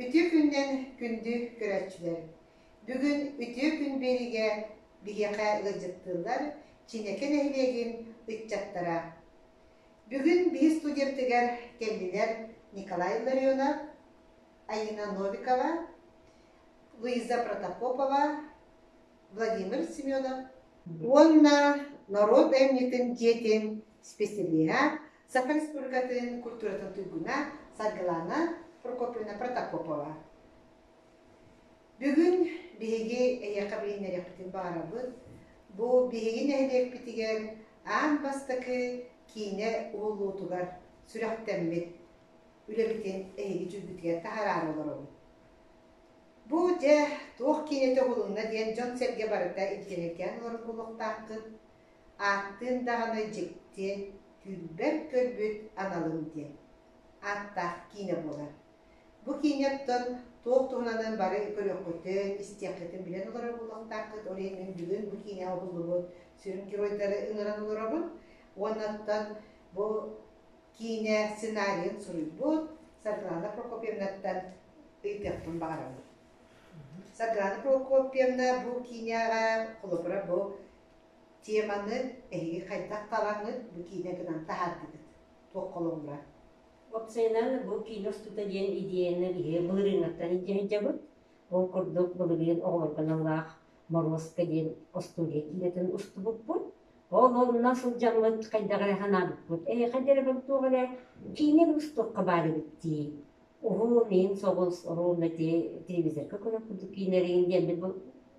Үтүө күнүнэн күндү көрөөччүлэр! Бүгүн Үтүө күн биэриигэ биһиэхэ ыалдьыттыыллар Чинэкэ нэһилиэгин ыччаттара. Бүгүн биһи студиябытыгар кэллилэр Николай Ларионов, Айыына Новикова, Луиза Протопопова, Владимир Семенов уонна норуот айымньытын дьиэтин специалиһа, Саха Республикатын культуратын туйгуна Саргылана Прокопьевна Протопопова. Бүгүн биһиги эйиэхэ билиһиннэриэхпитин баҕарабыт. Бу биһиги нэһилиэкпитигэр аан бастакы киинэ уһуллуутугар сүрэхтэммит үлэбитин эһиги дьүүлгүтүгэр таһараары олоробут. Бу дьэ туох киинэтэ уһулунна диэн дьон-сэргэ барыта интириэһиргээн олорор буолуохтааххыт. Ааттыын даҕаны дьикти, түүлбэр көрбүт аналым диэн ааттаах киинэ буолар. Бу киинэттэн туох туһунанын бары көрүөххүтүн, истиэххитин билэн олорор буолуохтааххыт. Ол иһин мин бүгүн бу киинэҕэ уһуллубут сүрүн геройдары ыҥыран олоробун. Уонна оттон бу киинэ сценарийын суруйбут Саргылана Прокопьевнаттан ыйытыахпын баҕарабын. Саргылана Прокопьевна бу киинэҕэ холобура бу теманы эһиги хайдах талаҥҥыт бу киинэ гынан таһаардыгыт? Туох холобура? Уопсайынан, бу киинэ устуута диэн идеяны биһиги былырыыҥҥыттан илдьэ сылдьабыт. Ол курдук былырыын оҕолорго аналлаах «Моруоска» диэн остуоруйа киинэтин устубуппут. Ол онно сылдьаммыт хайдах эрэ санаабыппыт, ээ хайда эрэ туох эрэ киинэ устуохха баар эбит дии. Уһун, иһин соҕус, оруобуна ити телевизорга көрөр курдук киинэлэрин диэммит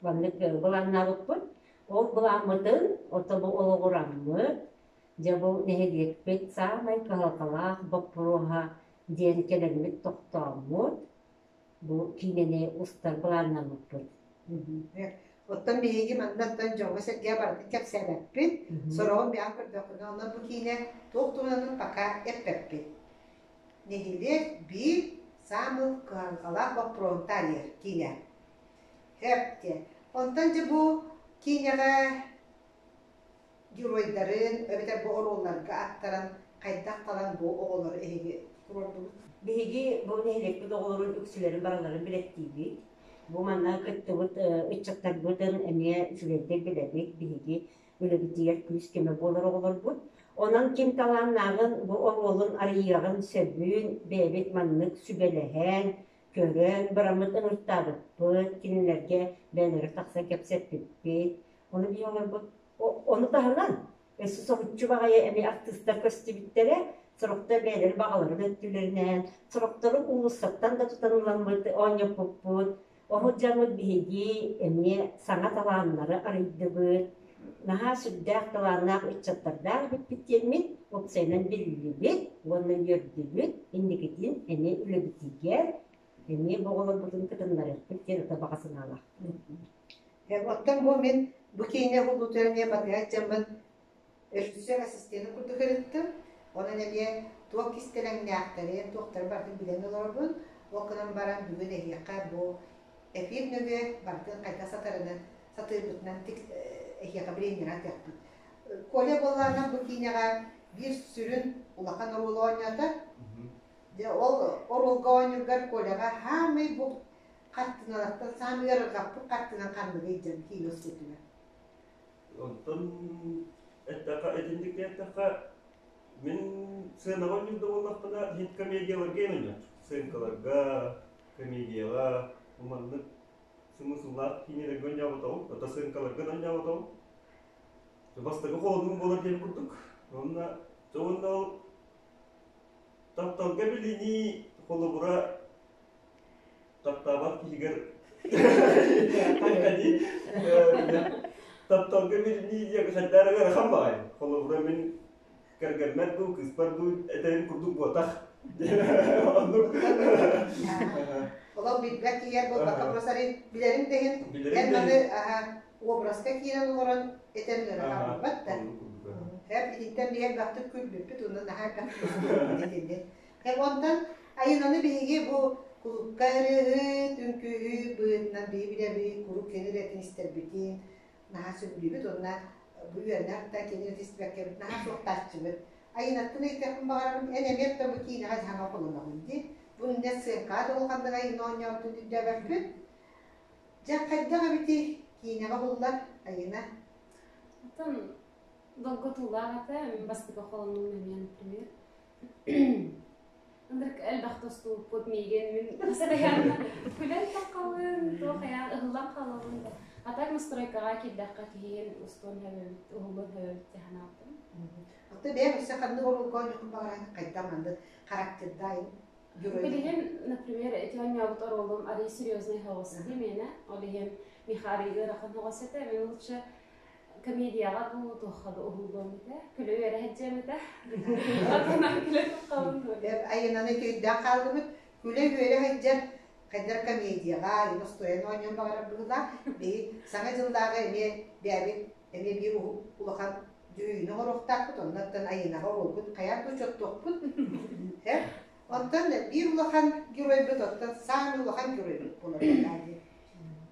маннык былааннаабыппыт. Ол былааммытын ото бу олоҕураммыт, Дьэ бу нэһилиэкпит саамай кыһалҕалаах боппуруоһа диэн кэлэммит тохтооммут, бу киинэни устар былааннаммыппыт. Оттон биһиги маннаттан дьоҥҥо-сэргэҕэ барытын кэпсээбэппит, сороҕун бэйэм көрдөххүнэ, онон бу киинэ туох туһунанын пока эппэппит. Нэһилиэк биир саамай кыһалҕалаах боппуруоһун таарыйар киинэ. Сөп диэн. Онтон дьэ бу киинэҕэ геройдарын эбэтэр бу оруолларга аттаран хайдах талан бу оҕолору эһиги туруордугут? Биһиги бу нэһилиэкпит оҕолорун үксүлэрин барыларын билэттиибит. Бу манна кыттыбыт ыччаттарбытын эмиэ үчүгэйдик билэбит. Биһиги үлэбитигэр күүс-көмө буолар оҕолорбут. Онон ким талааннааҕын, бу оруолун арыйыаҕын сөбүн бэйэбит маннык сүбэлэһэн, көрөн бараммыт ыҥыртаабыппыт, кинилэргэ бэйэлэрэ тахсан кэпсэппиппит. Ону биһи оҥорбут Ону таһынан, өссө соһуччу баҕайы эмиэ артыыстар көстүбүттэрэ, сорохтор бэйэлэрин баҕаларын өттүлэринэн, сорохтору уулуссаттан да тутан ыламмыт оонньоппуппут. Оһол дьаммыт биһиги эмиэ саҥа талааннары арыйдыбыт, наһаа сүрдээх талааннаах ыччаттардаах эбиппит диэммит уопсайынан биллибит уонна үөрдүбүт, инникитин эмиэ үлэбитигэр эмиэ бу оҕолорбутун кытыннарыахпыт диэн ата баҕа санаалаахпыт. Оттон бу мин бу киинэ уһуллуутугар эмиэ батыһа дьаммын режиссер ассистенын курдук ырыттым. Онон эмиэ туох кистэлэҥнээхтэрин, туохтары барытын билэн олоробун. Ол гынан баран бүгүн эһиэхэ бу эфир нөҥүө барытын хайдах сатарынан, сатыырбытынан эһиэхэ билиһиннэрэ атыахпыт. Коля буоллаҕына бу киинэҕэ биир сүрүн улахан оруолу оонньоото. Дьэ ол оруолга оонньуургар Коляҕа хаамай бу хартыыналартан саамай ыарырҕаппыт хартыынан ханныгый диэн киинэ устуутугар. Онтон эттэххэ, итинник эттэххэ, мин сценаҕа оонньуур да буоллахпына, иһин комедияларга оонньуом. Сценкаларга, комедияҕа, бу маннык смысллаах киинэлэргэ оонньооботоҕум, ото сценкаларга да оонньооботоҕум. Бастакы холонуум буолар диэн курдук. Уонна уонна ол тапталга билинии холобура таптаабат киһигэр тапталга билинии диэн хайдах ыарахан баҕайы. Холобура мин кэргэммэр дуу, кыыспар дуу этэрим курдук буотах. Оннук. Олох билбэт киһи буолбакка просто билэрин да иһин эн маны образка киирэн олорон этэр ыарахан буолбат да. Һэп итинтэн биһи элбэхтик күлбүппүт уонна наһаа элбэхтик итинник. Онтон Айыынаны биһиги бу кулуупка ырыаһыт, үҥкүүһүт быһыытынан биһи билэбит, куруук кини ырыатын истэрбитин наһаа сөбүлүүбүт уонна бу үөрэнэр да кини ырыатын истибэккэбит наһаа суохтааччыбыт. Айыынаттан ыйытыахпын баҕарабын, эн эмиэ да бу киинэҕэ дьаһана холоноҕун дии. Бу иннэ сыаҥкаҕа да улаханнык айыҥна оонньообутун өйдөөбөппүн. Дьэ, хайдах эбитий киинэҕэ уһуллар Айыына? Оттон долгутуулаах этэ, мин бастакы холонуум эмиэ, например. Ынырык элбэх тостууппут миигин мин постоянно күлэн таххабын, туох хайаан ыһыллан хаалабын да. А так настройкаҕа киирдэххэ киһиин устуон сөбөбүт, уһуллуон сөбөбүт дии санаабытым. Оттон бэйэм өссө ханнык оруолга оонньуоххун баҕаран хайдах маннык характердаайын герой Билигин, например, ити оонньообут оруолум арый серьезный соҕус дии миэнэ. Ол иһин миэхэ арый ыарахан соҕус этэ. Мин лучше комедияҕа дуу, туохха да уһуллуом этэ. Күлэ-үөрэ сылдьыам этэ. Атынан күлэ таххабын. Айананы өйдөөн хааллыбыт. Күлэ-үөрэ сылдьар хайдар комедияҕа, стоян оонньуон баҕарар быһыылаах. Биһи Саҥа дьыллааҕы эмиэ бэйэбит эмиэ биир улахан дьүһүйүүнү оҥоруохтаахпыт, оннуттан Айыынаҕа оруолгут хайаан да учуоттуохпут. Онтон биир улахан геройбут, оттон саамай улахан геройбут буолар дии.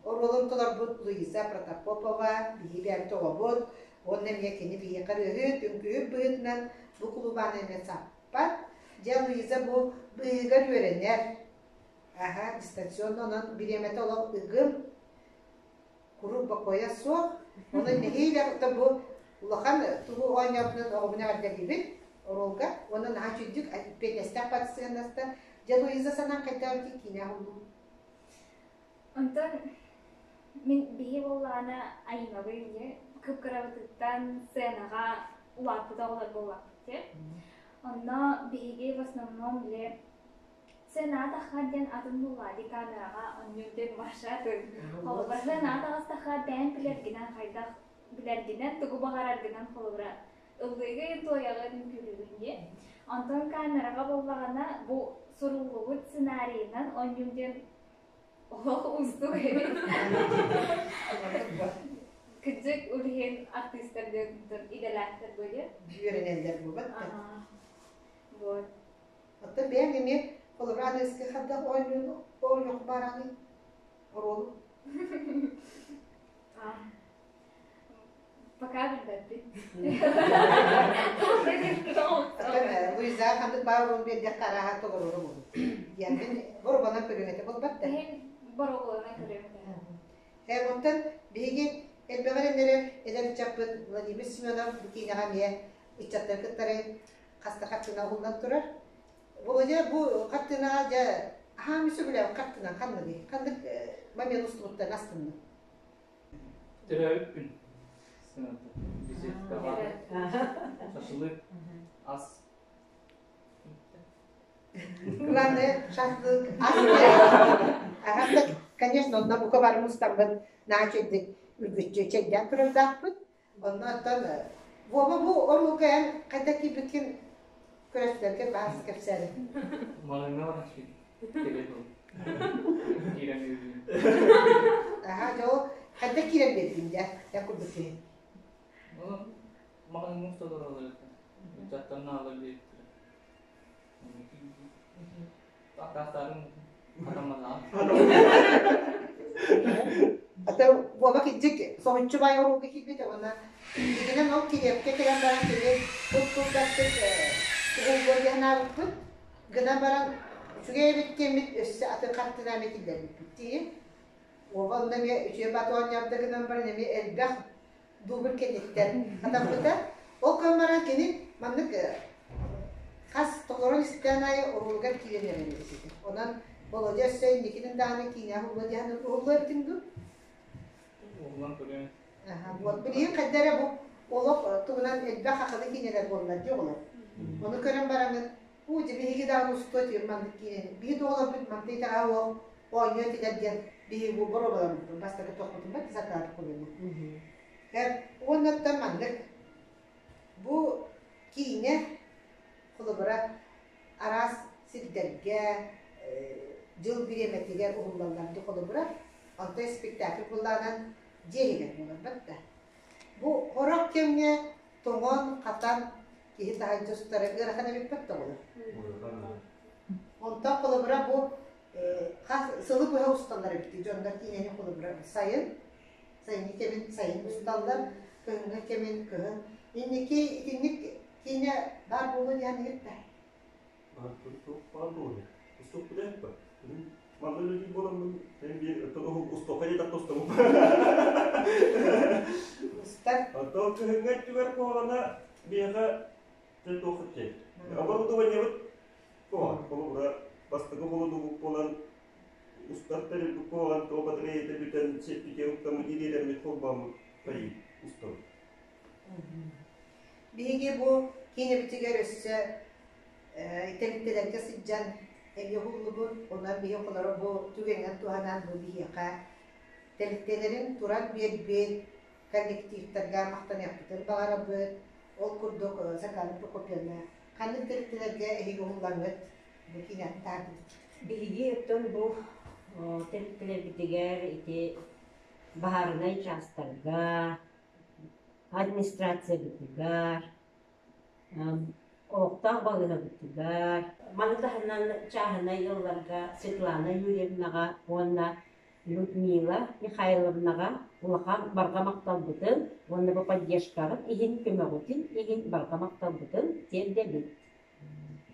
Оруолун толорбут Луиза Протопопова, биһи бэйэбит оҕобут, уонна эмиэ кини биһиэхэ ырыаһыт, үҥкүүһүт быһыытынан бу кулубааны эмиэ саппат. Дьэ, Луиза бу быыһыгар үөрэнэр. Аха, дистанционно онон бириэмэтэ олох ыгым, куруук бокуойа суох. Онон нэһиилэ бу улахан тугу оонньообутунан оҕобун эҕэрдэлиибин оруолга уонна наһаа үчүгдүк эппиэтинэстээх сыаннаста. Дьэ, Луиза санаан хайдах эбитий киинэҕэ уһуллуу? Онтон мин биһи буоллаҕына Айыҥабый дьэ кып-кырабытыттан сценаҕа улааппыт оҕолор буоллахпыт дьэ. Онно биһиги в основном били Сценаҕа таххар диэн атын буоллаа дии камераҕа оонньуур диэн вообще атын. Холобура сценаҕа таҕыстахха бэйэҥ билэргинэн хайдах билэргинэн тугу баҕараргынан холобура ыллыыгын, туойаҕын, үҥкүүлүүгүн дии. Онтон камераҕа буоллаҕына бу суруллубут сценарийынан оонньуур диэн олох уустук эбит. Кырдьык ол иһин артыыстар диэн идэлээхтэр буолуо. Үөрэнэллэр буолбат да. Вот. Оттон бэйэҥ эмиэ холобура аныгыскы хайдах оонньууну оонньуох баараный оруолу? Пока билбэппин. Оттон Луиза ханнык баар оруолу биэрдэххэ арааһа толорору буолуо. Диэн боруобанан көрүөҥ этэ буолбат да? Иһин боруобаланан көрүөм этэ. Оттон биһиги элбэҕи эрэннэрэр эдэр ыччаппыт Владимир Семенов бу киинэҕэ эмиэ ыччаттары кыттары хаста хартыына уһуллан турар. Володя бу хартыынаҕа дьэ аһаан сөбүлээн хартыынан ханныгый? Ханнык момент устубуттан астынныҥ? Төрөөбүт күн сыаната. Визиткаҕа шашлык, ас. Главное, шашлык, ас. Ага, конечно, онно бука бары мустаммыт наачыйдык үргүччү чэйдээн турардаахпыт. Онно оттон Вова бу оруолга эн хайдах киирбиккин көрөөччүлэргэ баас кэпсээри. Маҕаҥҥа барашпыт. Киирэн биэрдим. Аха, дьэ ол хайдах киирэн биэрдиҥ дьэ, эн курдук киһи. Маҕаҥҥа уста тураллар этэ. Ыччаттар наалар диэбиттэрэ. Аккаастаатым хатамматаҕа. Ата Вова кырдьык соһуччу баай оруолга киирбитэ уонна дьиҥинэн ол килиэпкэ кэлэн баран кини туттурдахпыт уһуллуо диэн санаабыппыт. Гынан баран үчүгэй эбит диэммит өссө атын хартыына эмиэ киллэрбиппит дии. Вова онно эмиэ үчүгэй бат оонньообута гынан баран эмиэ элбэх дубль кэнниттэн хатаммыта. Ол гынан баран кини маннык хас толорон истээн аайы оруолугар киирэн эрэр эбит. Онон Володя өссө инникитин даҕаны киинэҕэ уһуллуо диэн уһуллуо эбитиҥ дуу? Уһуллан көрүөм. Вот билигин хайда эрэ бу олох туһунан элбэх хахалы киинэлэр буоллар дии оҕолор. Ону көрөн бараҥыт, уу дьэ биһиги даҕаны устуо этибит маннык киинэни. Биһи да оҕолорбут мантан итэҕэһэ уох оонньуо этилэр диэн биһиги бу боруобаламмыппыт бастакы тохпутун бат сатаабыт көлүөнэ. Уоннаттан маннык бу киинэ холобура араас сирдэргэ дьыл бириэмэтигэр уһуллаллар дии холобура онтон спектакль буоллаҕынан дьиэ иһигэр буоларбат да бу сорох кэмҥэ тоҥон хатан киһи таһырдьа устара ыарахан эбиппэт да буолар онтон холобура бу хас сылы быһа усталлар эбит дьоннор киинэни холобура сайын сайыҥҥы кэмин сайын усталлар кыһыҥҥы кэмин кыһын инники итинник киинэ баар буолуо диэн иһит да Баар буолуо. Устуохпут эппэ. Манна үлэлиир буоламмын мен биир устуохха диэтэх устабым. Устар. Оттон кыһыҥҥы өттүгэр куһаҕана биһиэхэ дьэ туох диэн. Оборудованиебыт куһаҕан. Холобура бастакы холодубут буолан устар тэрилбит куһаҕан туох батареята бүтэн сеппитиэ уктаммыт ириэрэммит холбооммут хайыы устабыт. Биһиги бу киинэбитигэр өссө тэрилтэлэргэ сылдьан эмиэ уһуллубут. Онон биһи оҕолоро бу түгэнинэн туһанан бу биһиэхэ тэрилтэлэрин туран биэрбит коллективтарга махтаныахпытын баҕарабыт. Ол курдук Саргылана Прокопьевна ханнык тэрилтэлэргэ эһиги уһуллаҥҥыт бу киинэҕин таһаардыгыт? Биһиги оттон бу тэрилтэлэрбитигэр ити баһаарынай чаастарга, администрациябытыгар, олохтоох балыыһабытыгар, маны таһынан чааһынай ыалларга Светлана Юрьевнаҕа уонна Людмила Михайловнаҕа улахан барҕа махталбытын уонна бу поддержкаҕыт иһин, көмөҕүтүн иһин барҕа махталбытын тиэрдэбит.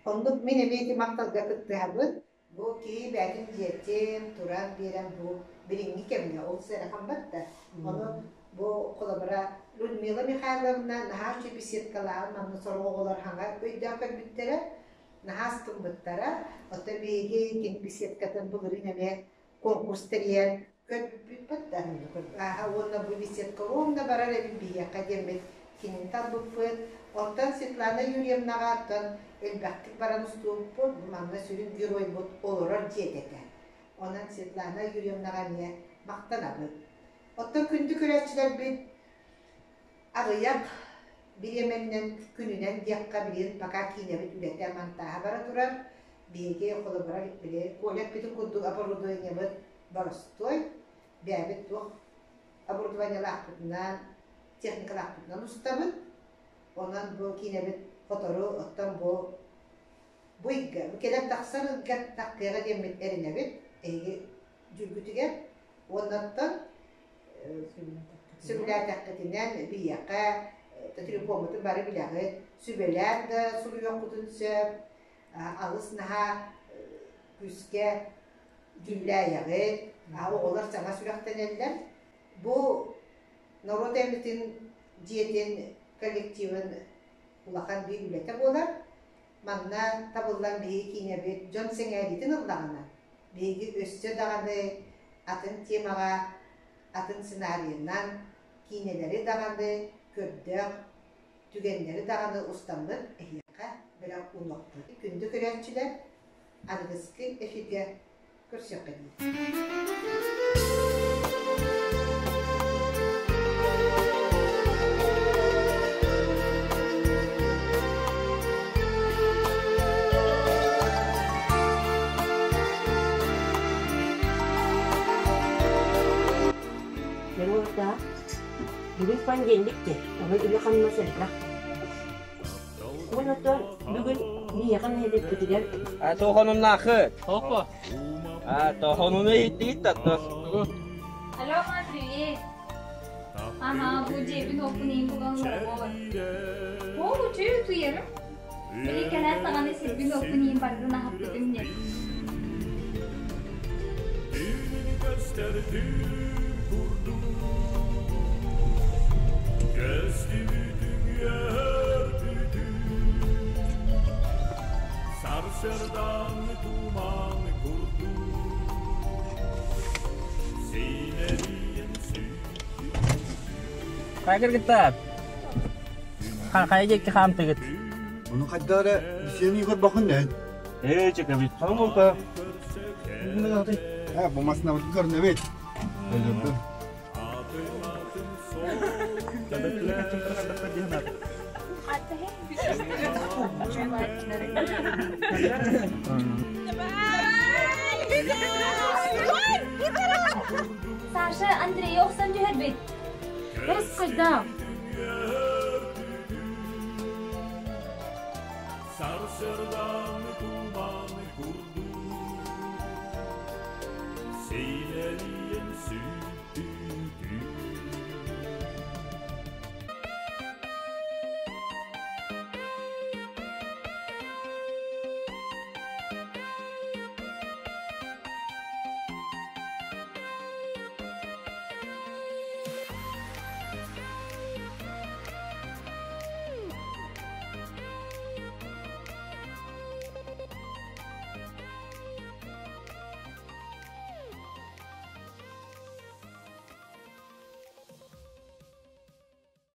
Оннук мин эмиэ ити махталга кыттыһабын. Бу киһи бэйэтин дьиэтин туран биэрэн бу билиҥҥи кэмҥэ ол ыарахан барда. Ону бу холобура Людмила Михайловна наһаа үчүгэй беседкалааҕын манна сорох оҕолор хаҥа өйдөөх көрбүттэрэ, наһаа астыммыттара. Оттон биһиги кини беседкатын былырыын эмиэ конкурс тэрийэн көрбүппүт да. Ааһа уонна бу беседка ровно барар эбит биһиэхэ диэммит кинини талбыппыт. Оттон Светлана Юрьевнаҕа оттон элбэхтик баран устубуппут. Бу манна сүрүн геройбут олорор дьиэтэ этэ. Онон Светлана Юрьевнаҕа эмиэ махтанабыт. Оттон күндү көрөөччүлэрбит аҕыйах бириэмэннэн күнүнэн диэххэ билигин пока киинэбит үлэтэ монтааһа бара турар. Биһиги холобура били Коля эппитин курдук оборудованиебыт боростуой, бэйэбит туох оборудованиелаахпытынан, техникалаахпытынан устабыт. Онон бу киинэбит сотору оттон бу бу ыйга, бу кэлэн тахсар ыйга таххыаҕа диэммит эрэнэбит эһиги дьүүлгүтүгэр. Уонна оттон сөбүлээтэххитинэн биһиэхэ телефоммутун бары билэҕит, сүбэлээн да суруйуоххутун сөп, алыс наһаа күүскэ дьүүллээйэҕит, оҕолор саҥа сүрэхтэнэллэр. Бу норуот эмитин дьиэтин коллективын улахан биир үлэтэ буолар. Манна табыллан биһиги киинэбит дьон сэҥээриитин ыллаҕына, биһиги өссө даҕаны атын темаҕа, атын сценарийынан киинэлэри даҕаны көрдөөх түгэннэри даҕаны устаммыт эһиэхэ бэлэх уунуохпут. Күндү көрөөччүлэр, аныгыскы эфиргэ көрсүөххэ диэри. Бүгүн понедельник дии, ону үлэ-хамнас элбэх. Уонна бүгүн биһиэхэ нэһилиэкпитигэр А тоһонуннаахы. Хоппо. А тоһонуну иһиттигит да Алло, ма, привет. Ага, бу дьиэбин оппун иин булан олоробун. Оо, үчүгэй утуйарым. Били кэлэн саҕаны сирбин оппун иин бардын аһаппытым диэн. Түүнүн көстөр түүн курдук Көстүбүтүҥ үөрбүтүҥ Сарсыардааҥҥы туман курдук Сиинэлийэн сүттүм Хайа кыргыттар? Хайа диэки хаамтыгыт? Ону хайда эрэ сиэни көрбөххүн нэ? Ээ, чекабит. Хаҥ болта. Э, бу масына көрнөбүт. Өлөрдүм. Саша Андрей охсон түһэрбит. Бэрис хайда? Сарсырдан туман курдук